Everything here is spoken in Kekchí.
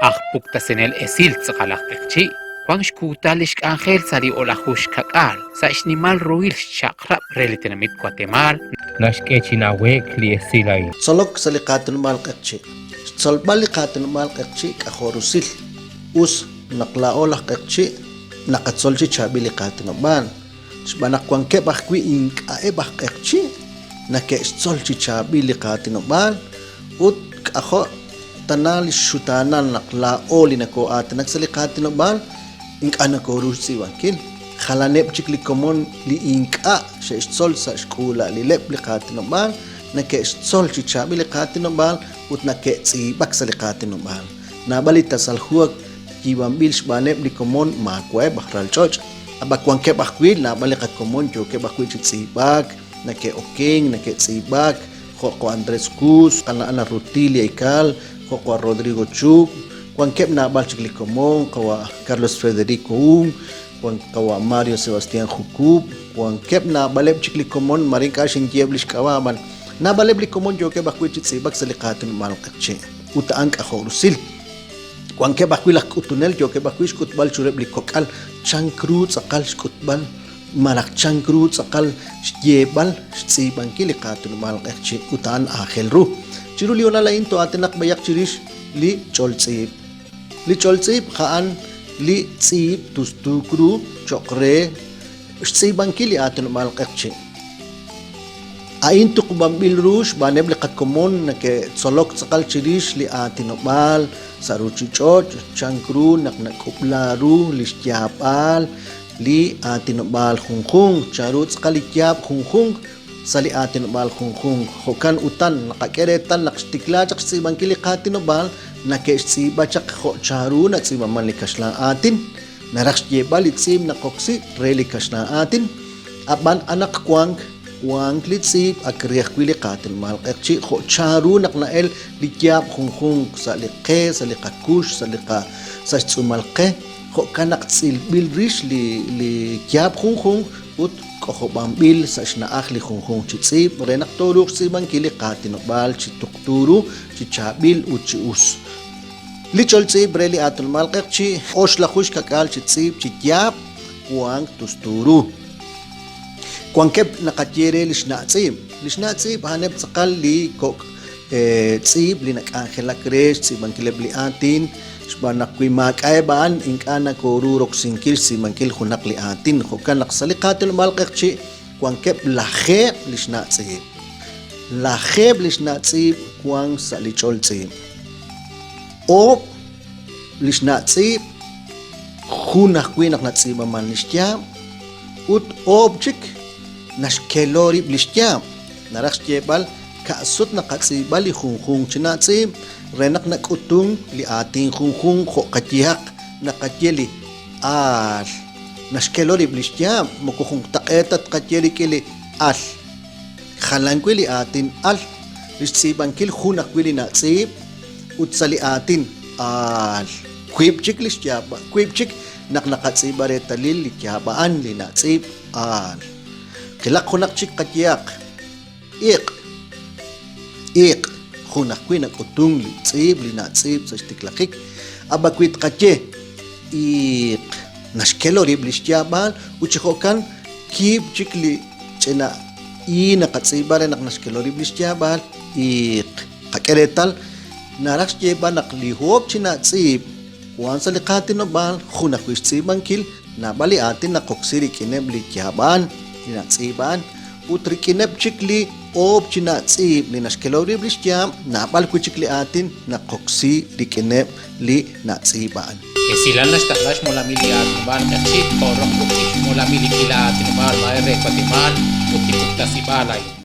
Aj puktasinel esil tz'aqal aj q'eqchi', wank xkuutal li xk'anjel sa' li o'laju xka'k'aal sa' xnimal ruhil xchaq'rab' re li tenamit Watemaal. Naxk'e chi nawe'k li esil a'in. Tzolok sa' li qaatinob'aal q'eqchi'. Xtzolb'al li qaatinob'aal q'eqchi' k'ajo' rusil. Us naq laa'o laj q'eqchi' naqatzol chi chaab'il li qaatinob'aal, xb'aan naq wankeb' ajwi' ink'a'eb' aj q'eqchi' nake'xtzol chi chaab'il li qaatinob'aal ut k'ajo' tana li xxutaanal naq laa'o li nakoo'aatinak sa' li qaatinob'aal ink'a' nakooru xtz'iib'ankil. Jalaneb' chik li komon li ink'a' xe'xtzol sa' xk'uula'lileb' li qaatinob'aal nake'xtzol chi chaab'il li qaatinob'aal ut nake'tz'iib'ak sa' li qaatinob'aal. Naab'al li tasal hu ak yiib'anb'il xb'aaneb' li komon maawa'eb' aj ralch'och', ab'an wankeb' ajwi' naab'al li qakomon yookeb' ajwi' chi tz'iib'ak, nake'okenk, nake'tz'iib'ak, jo' jo' Andrés Cuz, qana' Ana Rutilia Ical, jo' jo' Rodrigo Chub, wankeb' naab'al chik li komon, qawa' Carlos Federico Un, wank qawa' Mario Sebastián Jucub, wankeb' naab'aleb' chik li komon, mare ink'a' xinyeheb' li xk'ab'a', ab'an naab'aleb' li komon yookeb' ajwi' chi tz'iib'ak sa' li qaatinob'aal Q'eqchi', ut a'an k'ajo' rusil. Wankeb' ajwi' laj k'utunel yookeb' ajwi' xk'utb'al chiruheb' li kok'al chank ru tz'aqal xk'utb'al malaj chank ru tz'aqal xyeeb'al xtz'iib'ankil li qaatinob'aal Q'eqchi' ut a'an aajel ru. Chiru li honal a'in too'aatinaq b'ayaq chirix li ch'oltz'iib'. Li ch'oltz'iib' a'an li tz'iib' tustuuk ru cho'q re xtz'iib'ankil li aatinob'aal Q'eqchi'. A'in tuqub'anb'il ru xb'aaneb' li qakomon nake'tzolok tz'aqal chirix li aatinob'aal sa' ruuchich'och', chank ru naq nak'ub'la ru li xyaab'aal li aatinob'aal junjunq, chanru tz'aqal li yaab' junjunq sa' li aatinob'aal junjunq. Jo'kan utan, naqak'e reetal naq xtikla chaq xtz'iib'ankil li qaatinob'aal nake'xtz'iib'a chaq jo' chanru natz'iib'aman li kaxlan aatin. Naraj xyeeb'al li tz'iib' naqoksi re li kaxlan aatin. Ab'an anaqwank wank li tz'iib' ak re ajwi' li qaatinob'aal q'eqchi' jo' chanru naq na'el li yaab' junjunq sa' li qe, sa' li qakux, sa' li qa, sa' xtz'uumal qe. Jo'kan naq tz'ilb'il rix li li yaab' junjunq ut k'ojob'anb'il sa' xna'aj li junjunq chi tz'iib' re naq tooruuq xtz'iib'ankil li qaatinob'aal chi tuqtu ru, chi chaab'il ut chi us. Li ch'oltz'iib' re li aatinob'aal q'eqchi' oxlaju xka'k'aal chi tz'iib' chi yaab' wank tustu ru. Wankeb' naqaye re li xna' tz'iib'. Li xna' tz'iib' a'aneb' tz'aqal li kok' tz'iib' li nak'anjelak re xtz'iib'ankileb' li aatin, xb'aan naq wi maak'a'eb' a'an ink'a' nakooru roksinkil xtz'iib'ankil junaq li aatin. Jo'kan naq sa' li qaatinob'aal q'eqchi' wankeb' lajeeb' li xna' tz'iib'. Lajeeb' li xna' tz'iib' wank sa' li ch'ol tz'iib'. Oob' li xna' tz'iib', jun ajwi' naq natz'iib'aman li xyaab', ut oob' chik naxkelo rib' li xyaab'. Naraj xyeeb'al ka'sut naqatz'iib'a li junjunq chi na' tz'iib' re naq nak'utun li aatin junjunq jo' qayehaq naqaye li aal. Naxkelo rib' li xyaab', moko junqtaq'eet ta tqaye rik'in li al. Jalan wi' li aatin al, li xtz'iib'ankil jun ajwi' li na'tz'iib' ut sa' li aatin aal. Wiib' chik li xyaab' wiib' chik naq naqatz'iib'a reetalil li yaab' a'an li na'tz'iib' aal. Qilaq junaq chik qayehaq, iq', iq', jun ajwi' nak'utun li tz'iib' li na'tz'iib' sa' xtiklajik, ab'an wi tqaye iiq, naxkelo rib' li xyaab'aal ut chi jo'kan kiib' chik li ch'ina i naqatz'iib'a re naq naxkelo rib' li xyaab'aal iiq. Qak'e reetal, naraj xyeeb'al naq li oob' chi na'tz'iib' wank sa' li qaatinob'aal jun ajwi' xtz'iib'ankil naab'al li aatin naqoksi rik'ineb' li yaab'aan, li na'tz'iib' a'an, ut rik'ineb' chik li oob' chi na'tz'iib' li naxkelo rib' li xyaab', naab'al wi' chik li aatin naqoksi rik'ineb' li na'tz'iib' a'an. Esilal naxtaqla xmolamil li aatinob'aal Q'eqchi' jo' roq ruq'il xmolamil li k'iila aatinob'aal Maer re Watemaal ut li puktasib'aal a'in.